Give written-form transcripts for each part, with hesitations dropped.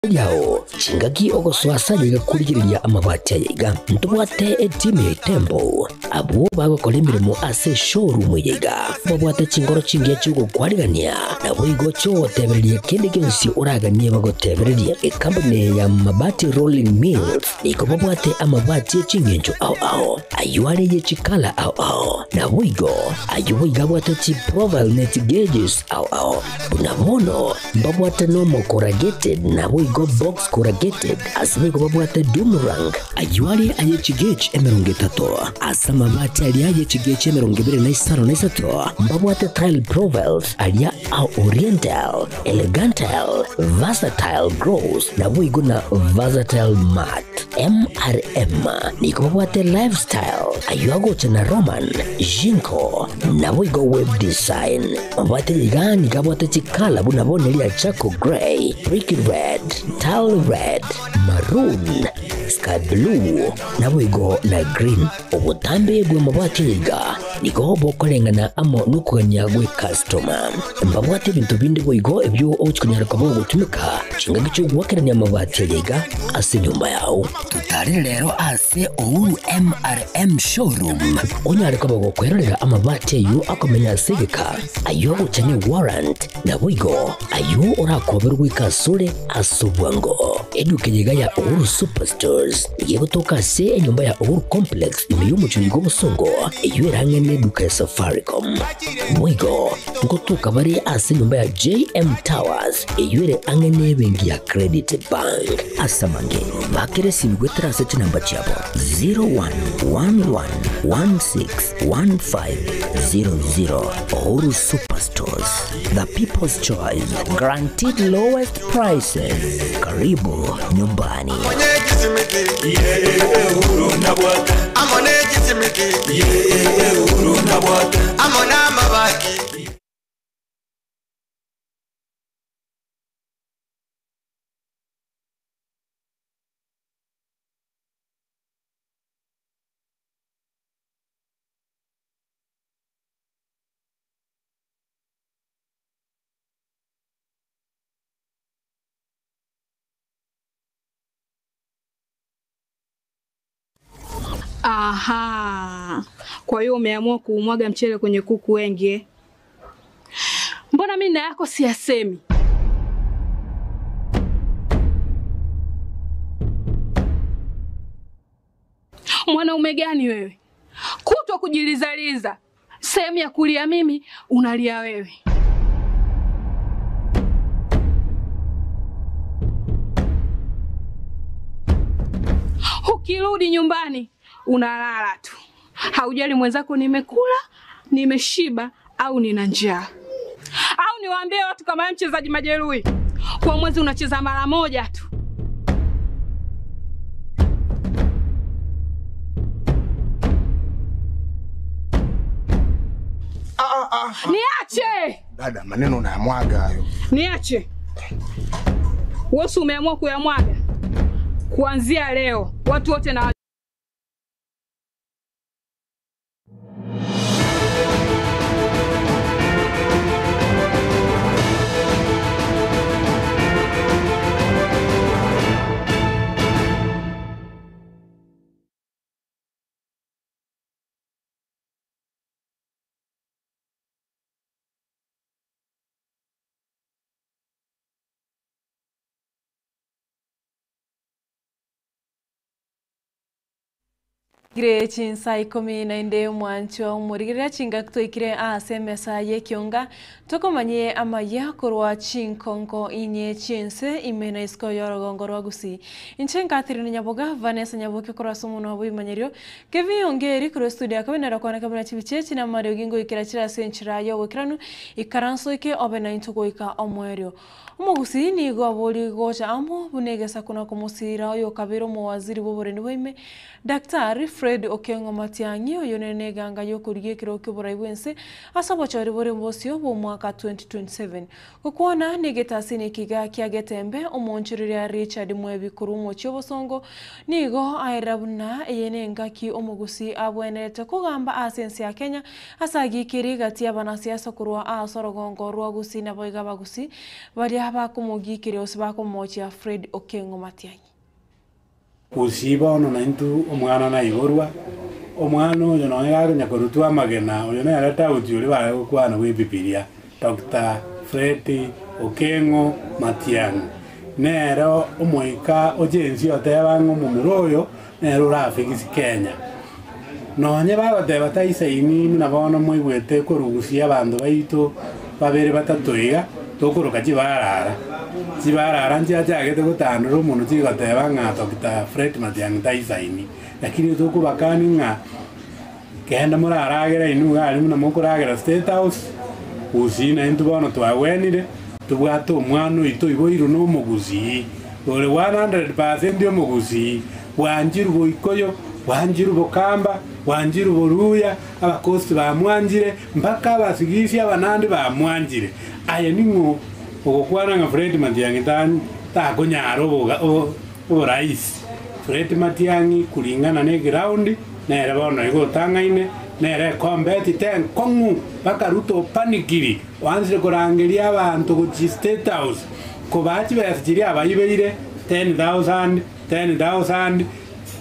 Riao chingaki ogosoa ase ayaiga korigereria amabati ayaiga. Ntobwate etimu ya Itembo abwo bagokora emeremo ase eshowroom eyaiga. Babwate chingoro chingiya chi'ogokwarigania naboigo chiogotebereria kende gionsi oraganie bagotebererie. Ekampuni ya Mabati Rolling Mills nigo babwate amabati echingencho ao ao ayio are ye chikala ao ao naboigo ayio boigo abwate chiprofile ne chigauges ao ao buna bono Mbabwate nomo corrugated, naboigo box corrugated, ase boigo babwate doomerang. Ayio are aye chigech 30, ase amabati aria aye chigech 23, mbabwate tile profiles aria a oriental, elegantal, versatile gloss, naboigo na versatile matte. MRM nigo babwate lifestyle, ayio agocha na Roman, Jinko, Naboigo web design obwate iga nigo abwate chikala buna bono eria charcoal grey, brick red, tile red, maroon, sky blue, naboigo na green. Obotambe bw'amabati aya iga nigo bokoreng'ana amo nokogania gwe customer. Mbabwate ebinto binde boigo ebio ogochi konyara koba ogotumeka chingaki chi'ogoakerania amabati aya iga ase enyomba yao. Totarere rero ase Uhuru MRM Showroom onyare koba gokwerorera amabati ayio akomenya ase egeka, ayio agocha ne warrant, naboigo ayio orakoberwe goika asore ase obwango. Eduka eye iga ya Uhuru Superstores nigo egotoka ase enyomba ya Uhuru Complex ime y'omochie oiga obosongo, eyio ere ang'e neduka ya Safaricom. Boigo ngotoka bare ase enyomba ya JM Towers eyio ere ang'e nebenki ya Credit Bank. Ase amange, bakera esimi goetera ase chinamba chiabo 0111161500. Uhuru Superstores, the people's choice, guaranteed lowest prices. Karibu nyumbani. Aha. Kwa hiyo umeamua kuumwaga mchele kwenye kuku wengi eh? Mbona mimi na yako siyasemi? Mwanaume gani wewe? Kutwa kujilizaliza. Sehemu ya kulia mimi unalia wewe. Ukirudi nyumbani unalala tu, haujali mwenzako nimekula, nimeshiba au nina njaa. Au niwaambie watu kama wewe mchezaji majeruhi, kwa mwezi unacheza mara moja tu. Niache, Dada, maneno unayamwaga hayo. niache. Wewe si umeamua kuyamwaga? Kuanzia leo watu wote na Gire chinsa ikomi na inde omwancho omorigereria chingaki twaikire ase emesa ya ekionga tokomanye amaya korwa chinkonko inye chinse ime na isiko ya orogongo rwa Gusii. Inche nkatherine Nyaboga Vanessa Nyaboke korwa ase omonwa bwa ebimanyerio Kevin Ongeri korwa estudio akabe nere okwaneka buna chibicha echi na amariogi ngoikera chire ase enchera ya oboikeranu ikaranso eke obe naintwe goika omoerio. Omogusii nigo abori gocha amo buna egesaku na komosira oyo okabera omowaziri bwa oborendi bwa ime Daktari Fred Okengo Matiang'i oyio nere neganga y'okorigia ekerogo ki'oborai bw'ense ase obochori bore bosio bw'omwaka 2027. Gokwana negetasini ekiga kia Getembe, omoonchoreria Richard Mwebi korwa omochie obosongo nigo aerera buna eye nengaki omogusii abwenerete kogamba ase ense ya Kenya ase agiikeri gati y'abanasiasa korwa ase orogongo rwa Gusii naboigo abagusii baria bakomogiikeria gose bakomochia Fred Okengo Matiang'i. Gusii bono naintwe omwana naiborwa, omwana oyo nonye gakonya korutwa amagena, oyo nere Daudi oria bare gokwana bwa Ebibilia, Doctor Fred Okeng'o Matiang'i, nere omoika oche ense oteba ng'a omomura oyo nere orafigisi Kenya. Nonye bagoteba taisaini buna bono moigwete korwa Gusii abanto baito babere batato iga, tokoroka chibarara. Chibarara nchiachagete gotandora omonwe chigoteba ng'a Doctor Fred Matiang'i taisaini. Lakini tokobakani ng'a kende moraragere inwe iga aria buna mokoragera State House, Gusii naintwe bono twagwenire, tobwate omwana oito oiboirwe na omogusii, ore 100% omogusii, Bwanchirwe Boikoyo, bwanchirwe Bokamba, bwanchirwe Boruya, Abakosti bamwanchire, mpaka Abasigisi Abanandi bamwanchire. Aye ning'o ogokwana ng'a Fred Matiang'i takonyara oboraisi? Fred Matiang'i kuringana ne eground nere bono igo otang'aine, nere ekombeti tenkong'u mpaka Ruto opanikiri oansire korangeria abanto gochia State House kobaa chibesa chiria abaibeire 10,000 10,000,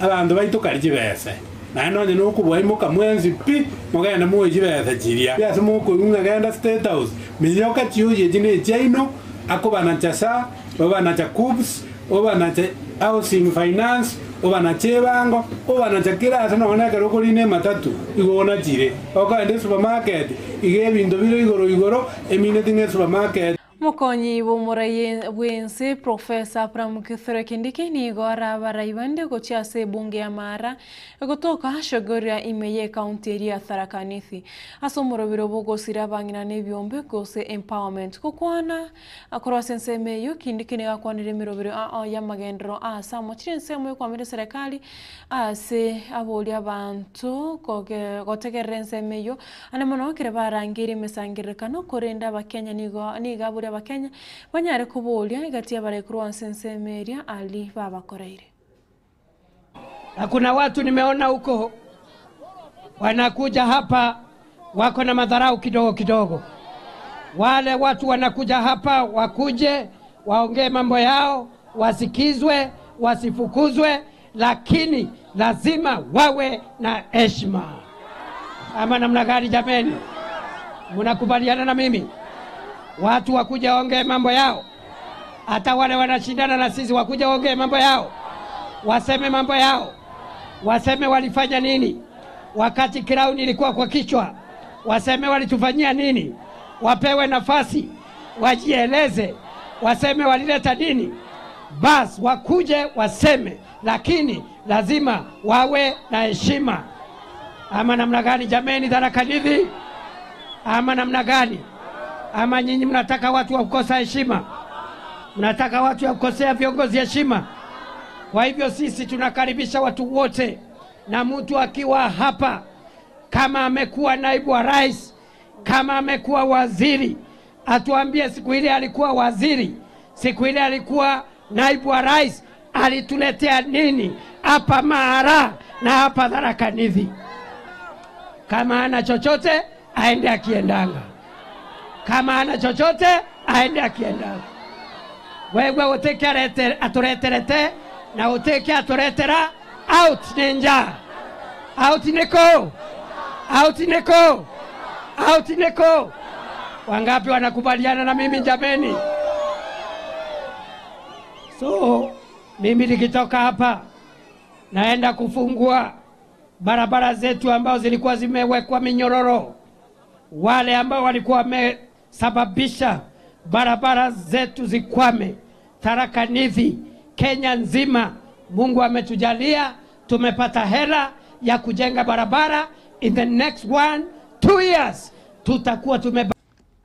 abanto baito karia chibesa, naende onye nokobwaimoka mwensi pi, mogende moe chibesa chiria. Ase mokoigwa ng'a genda State House, minyoka chioyi echi nechiaino, akobanacha sa, obanacha KUCCPS, obanacha Housing Finance, obanacha ebango, obanacha kera ase nonye na ekero okorina ematatu, igo onachire. Okogenda esupermarket, iga ebinto bire igoro igoro, emineti ng'a esupermarket. Omokonyi bw'omorai bw'ense Professor Abraham Kithure Kindiki nigo arabarai bande gochia ase ebunge ya Maara egotoka Chogoria ime y'ecounty eria ya Tharaka Nithi ase omorobero bw'ogosira abang'ina na ebiombe gose empowerment. Gokwana korwa ase ensemo eyio, Kindiki nigo akwanire emerobero ao y'amagenderero ase amochire ensemo y'okwamera eserekari ase aboria abanto gotegerera ensemo eyio Ande mono ekero barangeirie emesangererekano, korende Abakenya nigo nigo aboria Abakenya banyare koboria egati y'abarai korwa ase ensemo eria aria babakoreire. Na kuna watu nimeona huko wanakuja hapa wako na madharau kidogo kidogo. Wale watu wanakuja hapa wakuje waongee mambo yao, wasikizwe, wasifukuzwe, lakini lazima wawe na heshima. Ama namna gani jameni? Mnakubaliana na mimi? Watu wakuja waongee mambo yao, hata wale wanashindana na sisi wakuja waongee mambo yao, waseme mambo yao, waseme walifanya nini wakati crown ilikuwa kwa kichwa, waseme walitufanyia nini, wapewe nafasi wajieleze, waseme walileta nini. Bas wakuje waseme, lakini lazima wawe na heshima. Ama namna gani jameni, Tharaka Nithi? Ama namna gani? Ama nyinyi mnataka watu wa kukosa heshima? Mnataka watu wa kukosea viongozi heshima? Kwa hivyo sisi tunakaribisha watu wote, na mtu akiwa hapa kama amekuwa naibu wa rais, kama amekuwa waziri, atuambie siku ile alikuwa waziri, siku ile alikuwa naibu wa rais, alituletea nini hapa Maara na hapa Tharaka Nithi? Kama ana chochote aende akiendanga, kama ana chochote aende akiendanga. Wewe uteke atureterete na uteke aturetera out ninja out niko out niko out niko. Wangapi wanakubaliana na mimi jameni? So mimi nikitoka hapa naenda kufungua barabara zetu ambazo zilikuwa zimewekwa minyororo. Wale ambao walikuwa wamesababisha barabara zetu zikwame Tharaka Nithi, Kenya nzima, Mungu ametujalia tumepata hela ya kujenga barabara. In the next 1-2 years tutakuwa tume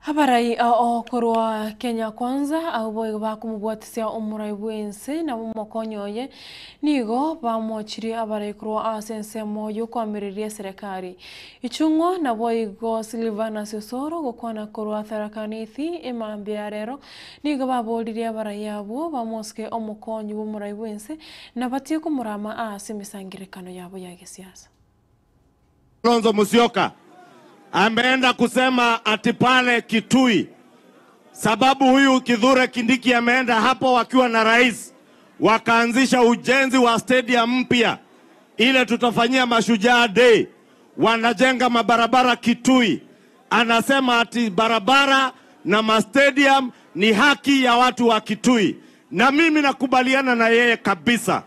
Abarai ao korwa Kenya Kwanza abwo boigo bakomobwatisia omorai bw'ense nabo omokonyi oye nigo bamochirie abarai korwa ase ensemo y'okoamereria eserekari. Ichung'wa naboigo Silvanus Osoro gokwana korwa Tharaka Nithi emambia ya rero nigo baboririe abarai abwo bamosike omokonyi bw'omorai bw'ense na batie komorama ase emesangererekano yabo ya gesiasa. Kalonzo Musyoka ameenda kusema ati pale Kitui, sababu huyu Kithure Kindiki ameenda hapo wakiwa na rais, wakaanzisha ujenzi wa stadium mpya ile tutafanyia Mashujaa Day, wanajenga mabarabara Kitui. Anasema ati barabara na mastadium ni haki ya watu wa Kitui, na mimi nakubaliana na yeye kabisa.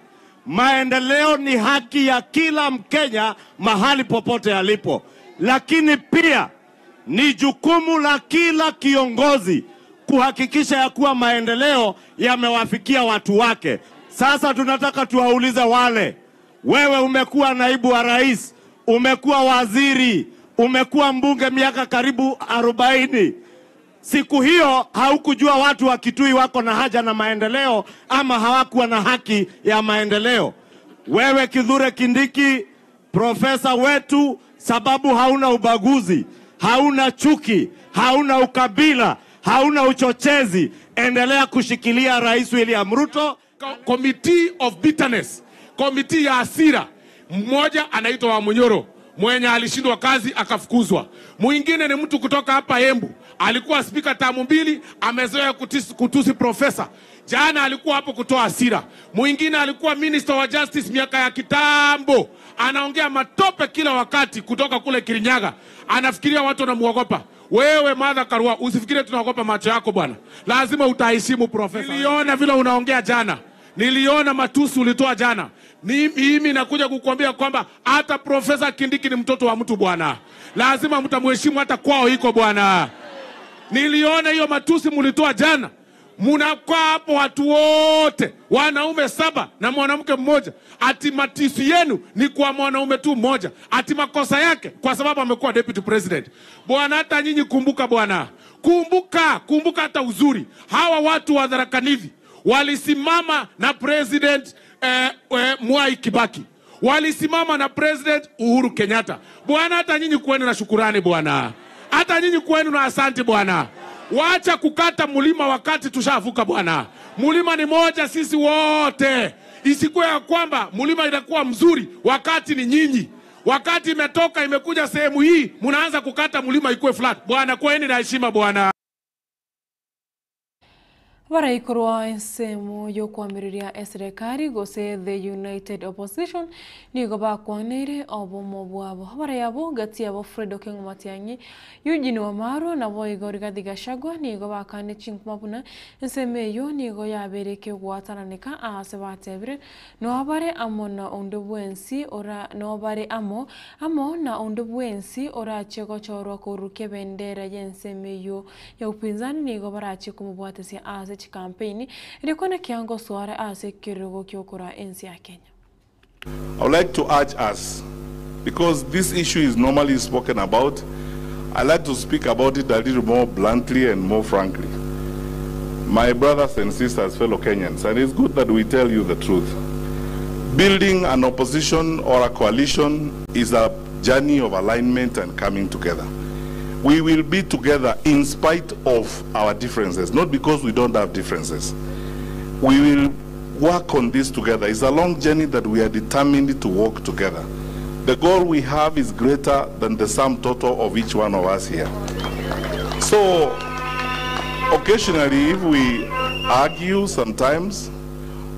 Maendeleo ni haki ya kila Mkenya mahali popote alipo, lakini pia ni jukumu la kila kiongozi kuhakikisha ya kuwa maendeleo yamewafikia watu wake. Sasa tunataka tuwaulize wale, wewe umekuwa naibu wa rais, umekuwa waziri, umekuwa mbunge miaka karibu arobaini. Siku hiyo haukujua watu wa Kitui wako na haja na maendeleo ama hawakuwa na haki ya maendeleo. Wewe Kithure Kindiki, profesa wetu, sababu hauna ubaguzi, hauna chuki, hauna ukabila, hauna uchochezi, endelea kushikilia Rais William Ruto. Committee of bitterness, committee ya hasira. Mmoja anaitwa Wamunyoro mwenye alishindwa kazi akafukuzwa. Mwingine ni mtu kutoka hapa Embu, alikuwa spika tamu mbili, amezoea kutusi, kutusi profesa. Jana alikuwa hapo kutoa hasira. Mwingine alikuwa minister wa justice miaka ya kitambo, anaongea matope kila wakati kutoka kule Kirinyaga, anafikiria watu wanamuogopa. Wewe Martha Karua, usifikirie tunaogopa macho yako bwana, lazima utaheshimu profesa. Niliona vile unaongea jana, niliona matusi ulitoa jana. Mimi nakuja kukuambia kwamba hata Profesa Kindiki ni mtoto wa mtu bwana, lazima mtamheshimu hata kwao iko bwana. Niliona hiyo matusi mulitoa jana, munakaa hapo watu wote wanaume saba na mwanamke mmoja, ati matisi yenu ni kwa mwanaume tu mmoja, ati makosa yake kwa sababu amekuwa deputy president. Bwana, hata nyinyi kumbuka bwana, kumbuka, kumbuka hata uzuri hawa watu wa Tharaka Nithi walisimama na president Mwai Kibaki, walisimama na president Uhuru Kenyatta. Bwana, hata nyinyi kuweni na shukurani bwana, hata nyinyi kuweni na asante bwana. Wacha kukata mlima wakati tushavuka bwana. Mlima ni moja sisi wote, isikuwe ya kwamba mlima itakuwa mzuri wakati ni nyinyi wakati imetoka imekuja sehemu hii, mnaanza kukata mlima ikuwe flat bwana. Kuweni na heshima bwana. Baraikorwa ensemo yokwamiriria eserekari gose the United Opposition nigo bakwaneire obomo bwabo barayabo gati yabo Fred Okengo Matiang'i Eugene Wamalwa nabo igo Rigathi Gachagua nigo bakane chinkuma buna ensemo eyo nigo yabereke gwatananeka ase batebire nobare amo na onde bwensi ora nobare amo amo na onde bwensi orache gochorwa korukia ebendera y'ensemo eyo ya upinzani nigo barache komobwatisia ase chikampeni rikona kiango swara ase kirogo kyokora ensi ya Kenya. I would like to urge us, because this issue is normally spoken about, I like to speak about it a little more bluntly and more frankly. My brothers and sisters, fellow Kenyans, and it's good that we tell you the truth. Building an opposition or a coalition is a journey of alignment and coming together. We will be together in spite of our differences, not because we don't have differences. We will work on this together. It's a long journey that we are determined to walk together. The goal we have is greater than the sum total of each one of us here. So, occasionally, if we argue sometimes,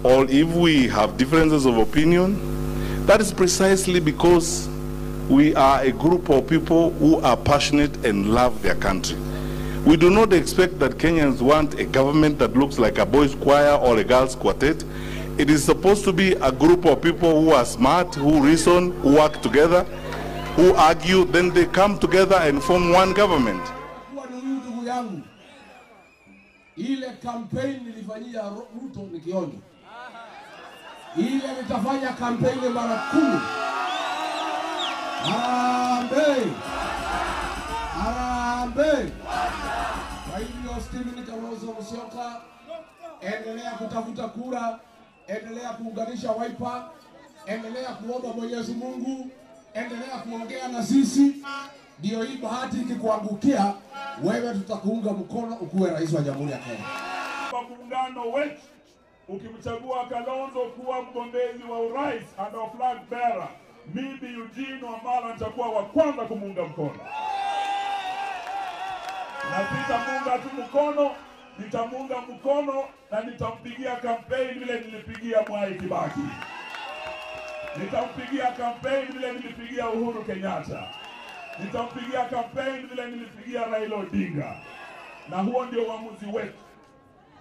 or if we have differences of opinion, that is precisely because we are a group of people who are passionate and love their country. We do not expect that Kenyans want a government that looks like a boys' choir or a girls' quartet. It is supposed to be a group of people who are smart, who reason, who work together, who argue, then they come together and form one government. Kuwa ni huyu ndugu yangu, ile kampeni nilifanyia Ruto ni kionjo, ile nitafanya kampeni mara 10. Harambee! Harambee! Stephen Kalonzo Musyoka, endelea kutafuta kura, endelea kuunganisha Wiper, endelea kuomba Mwenyezi Mungu, endelea kuongea na sisi. Ndio hii bahati ikikuangukia wewe, tutakuunga mkono ukuwe rais wa Jamhuri ya Kenya. Kwa muungano wetu, ukimchagua Kalonzo kuwa mgombezi wa urais and our flag bearer, mimi Eugene Wamalwa nitakuwa wa kwanza kumuunga mkono, na sitamuunga tu mkono, nitamuunga mkono na nitampigia kampeni vile nilipigia Mwai Kibaki, nitampigia kampeni vile nilipigia Uhuru Kenyatta, nitampigia kampeni vile nilipigia Raila Odinga, na huo ndio uamuzi wetu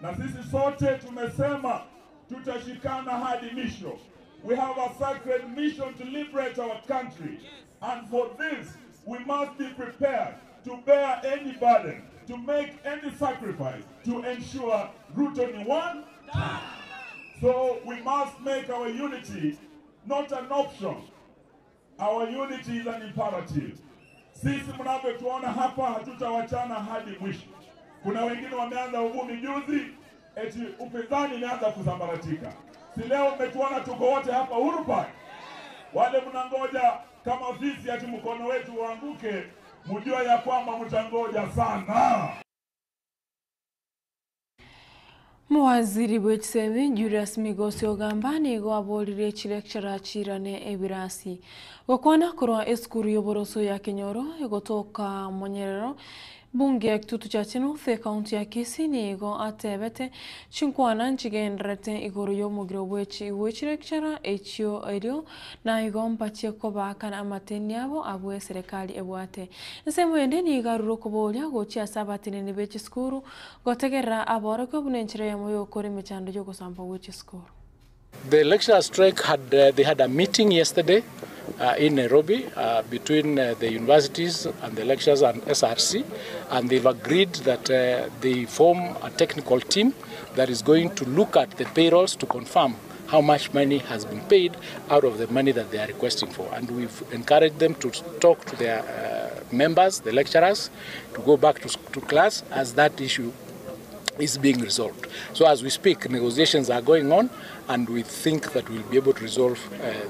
na sisi sote tumesema tutashikana hadi mwisho. We have a sacred mission to liberate our country and for this we must be prepared to bear any burden, to make any sacrifice to ensure Ruto ni one. So we must make our unity not an option. Our unity is an imperative. Sisi mnavyotuona hapa hatutawachana hadi mwisho. Kuna wengine wameanza uvumi juzi eti upinzani imeanza kusambaratika. Si leo mmetuona tuko wote hapa Uhuru Park? Wale mnangoja kama fisi ati mkono wetu uanguke, mjue ya kwamba mtangoja sana. Muwaziri bw'ekisebe Julius Migosi ogamba nigo aborire chilecturer chirane ebirasi gokwana korwa esukuru y'oboroso ya Kenyoro egotoka Monyerero bunge ya kitutu cha Chinuthe kaunti ya Kisii nigo atebete chinkwana nchigenderete igoro y'omogiro bw'echilecturer echio erio na igo mpachie kobakana amateni abo abwe serikali ebwate ensemo ende nigo arure okoboria gochia ase abateneni be chisukuru gotegerera aborokwa buna enchera yamo yokora emechando y'ogosamba gwa chisukuru. The lecturer strike had they had a meeting yesterday in Nairobi between the universities and the lecturers and SRC, and they've agreed that they form a technical team that is going to look at the payrolls to confirm how much money has been paid out of the money that they are requesting for. And we've encouraged them to talk to their members, the lecturers, to go back to class as that issue is being resolved. So as we speak, negotiations are going on, and we think that we'll be able to resolve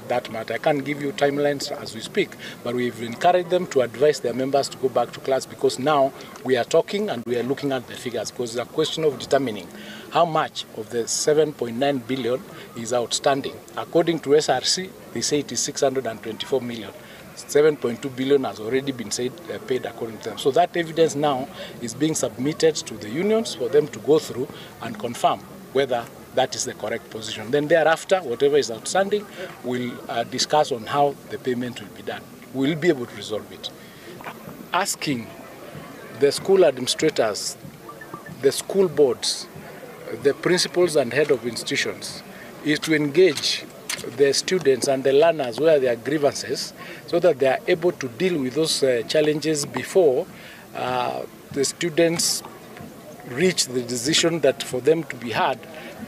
that matter. I can't give you timelines as we speak, but we've encouraged them to advise their members to go back to class, because now we are talking and we are looking at the figures, because it's a question of determining how much of the 7.9 billion is outstanding. According to SRC, they say it is 624 million. 7.2 billion has already been said, paid according to them. So that evidence now is being submitted to the unions for them to go through and confirm whether that is the correct position. Then thereafter, whatever is outstanding, we'll discuss on how the payment will be done. We'll be able to resolve it. Asking the school administrators, the school boards, the principals and head of institutions is to engage the students and the learners where there are grievances, so that they are able to deal with those challenges before the students reach the decision that for them to be heard,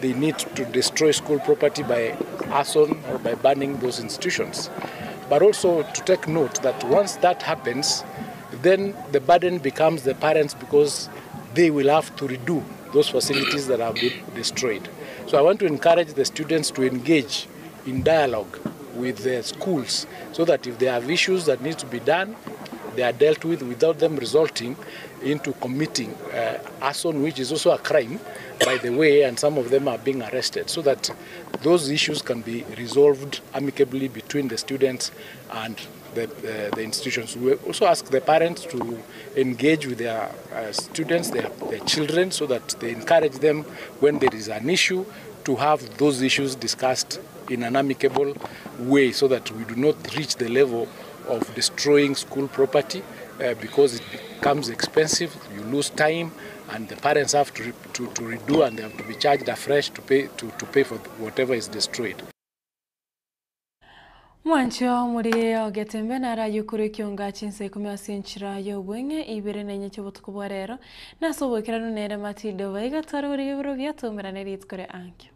they need to destroy school property by arson or by burning those institutions. But also to take note that once that happens, then the burden becomes the parents, because they will have to redo those facilities that have been destroyed. So I want to encourage the students to engage in dialogue with the schools, so that if they have issues that need to be done, they are dealt with without them resulting into committing arson, which is also a crime, by the way, and some of them are being arrested, so that those issues can be resolved amicably between the students and the institutions. We also ask the parents to engage with their students, their children, so that they encourage them when there is an issue to have those issues discussed in an amicable way, so that we do not reach the level of destroying school property because it becomes expensive, you lose time, and the parents have to redo, and they have to be charged afresh to pay for whatever is destroyed. Mwancho muri ogetembe narayukuru ekionga chinse ikumi ase enchera ya obweng'e ibere na enye chi'obotuko bwa rero nase oboikeranu nere Matilda Obaiga tware orige biro biatumerane rituko ria ankio.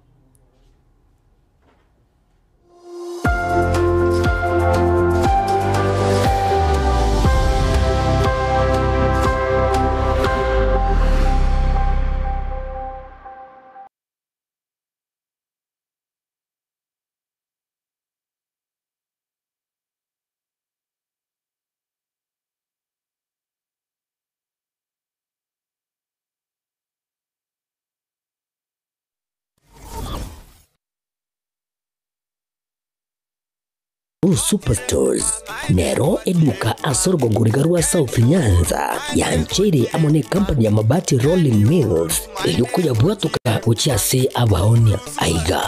Uhuru Superstores nero eduka ase orogongo riga rwa South Nyanza yancheire amo na ekampani ya Mabati Rolling Mills erio koyabwatoka gochia ase abaonia. Aiga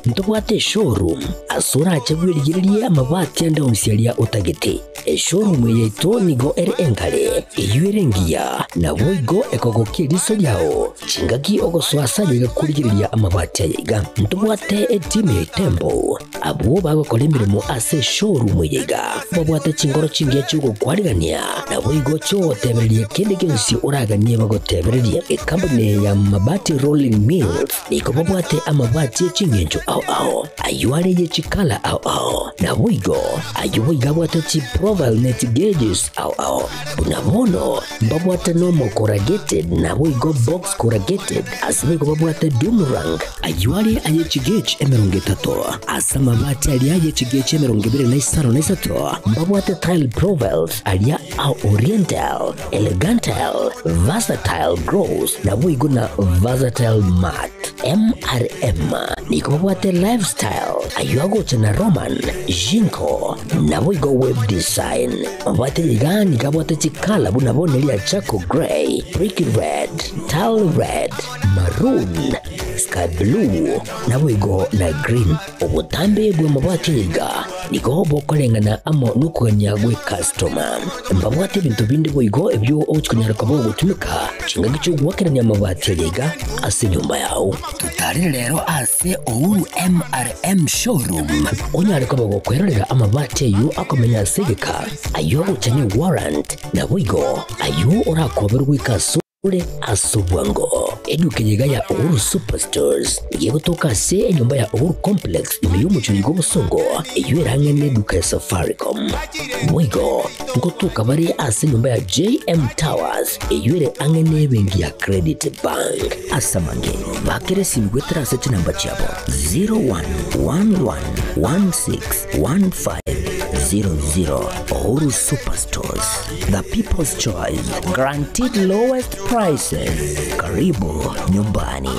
ntobwate eshowroom ase orache bwerigererie amabati ande onsi aria otagete. Eshowroom eye yaito nigo ere enkare, eyio ere engiya, naboigo ekogokia eriso riao chingaki ogosoa ase aye iga korigereria amabati aye iga. Ntobwate etimu ya Itembo abwo bagokora emeremo ase eshowroom eye iga, babwate chingoro chingiya chi'ogokwarigania, naboigo chi'ogotebereria kende gionsi oraganie bagotebererie. Ekampuni eye ya Mabati Rolling Mills nigo babwate amabati e ching'encho ao ao, ayio are ye chikala ao ao, naboigo ayio boigo abwate chiprofile ne chigeges ao ao. Buna bono mbabwate normal corrugated naboigo box corrugated, ase boigo babwate doom rank, ayio are aye chigauge 30, ase amabati aria aye chigauge 23 mbabwate tile profiles aria a oriental, elegantal, versatile gloss, naboigo na versatile matte. MRM nigo babwate lifestyle, ayio agocha na Roman, Jinko, naboigo web design. Mabwate iga nigo abwate chikala buna bono eria charcoal grey, brick red, tile red, maroon, sky blue, naboigo na green. Obotambe bw'amabwate iga nigo bokoreng'ana amo nokogania gw'ekastoma. Mbabwate ebinto binde boigo ebio ogochi konyara koba ogotumeka chingaki chi'ogoakerania amabati aria iga ase enyomba yao. Totarire rero ase Uhuru MRM Showroom onyare koba gokwerorera amabati ayio akomenya ase egeka, ayio agocha ne warrant, naboigo ayio orakoberwe goika ase ore ase obwango. Eduka eye iga ya Uhuru Superstores nigo egotoka ase enyomba ya Uhuru Complex ime y'omochori bw'obosongo eyio erang'e neduka ya Safaricom. Boigo ngotoka bare ase enyomba ya JM Towers eyio ere ang'e nebenki ya Credit Bank. Ase amange bakere esimi goetera ase chinamba chiabo 0111161500. Uhuru Superstores, the people's choice, guaranteed lowest prices. Karibu nyumbani.